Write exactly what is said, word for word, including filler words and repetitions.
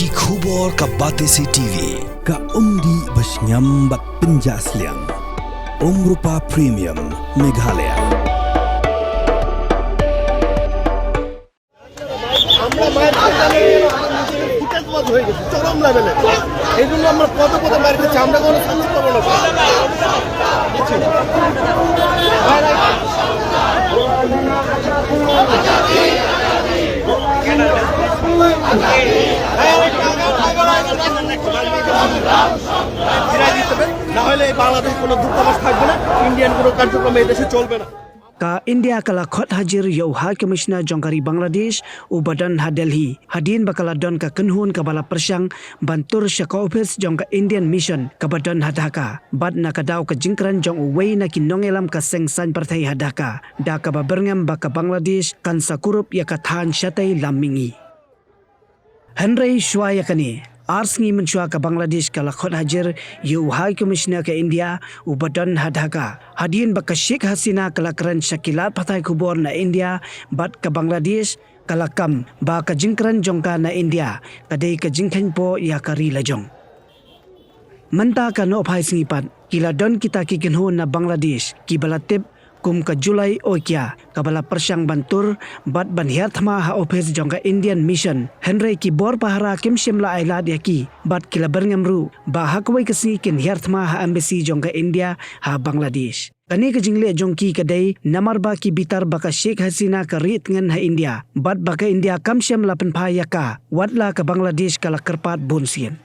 Ki khubor ka Batesi T V, ka umdih ba shngiam bad pynjah sliang. Umrupa Premium, Meghalaya. আমরা মায়ের ফুটেজ হয়ে গেছে চরম লেভেলে। এই জন্য আমরা পদে পদে মায়ের কাছে আমরা কোনো শান্তি পাবো না। ফিরাই দিতে হবে, না হলে এই বাংলাদেশে কোনো দূতাবাস থাকবে না, ইন্ডিয়ান কোনো কার্যক্রম এই দেশে চলবে না। Ka India ka la khot hajir ïa u High Commissioner jong ka ri Bangladesh, u ba don ha Delhi, hadien ba ka la don ka kynhun kaba la pyrshang ban tur sha ka ophis jong ka Indian Mission kaba don ha Dhaka, bad na ka daw ka jingkren jong uwei na ki nongïalam ka seng saiñ pyrthei ha Dhaka, da kaba byrngem ba ka Bangladesh kan sa kurup ïa ka thaiñ shatei lam mihngi. Hynrei shuwa ïa kane, ar sngi mynshuwa ka Bangladesh ka la khot hajir ïa u High Commissioner ka India, u ba don ha Dhaka, hadien ba ka Sheikh Hasina ka la kren sha ki lad pathai khubor na India bad ka Bangladesh, ka la kam ba ka jingkren jong ka na India ka dei ka jingkheiñpoh ïa ka ri lajong. Mynta ka nohphai sngi pat, ki la don kita ki kynhun na Bangladesh kiba la tip kum ka Julai Oikia, kaba la pyrshang ban tur bad ban hiar thma ha ophis jong ka Indian Mission, hynrei ki bor pahara kim shym la ailad ïa ki, bad ki la byrngem ruh ba ha kawei ka sngi kin hiar thma ha embassy jong ka India ha Bangladesh. Kane ka jingleh jong ki ka dei namar ba ki bitar ba ka Sheikh Hasina ka rieh tngen ha India, bad ba ka India kam shym la pynphai ïa ka, wat la ka Bangladesh ka la kyrpad bun sien.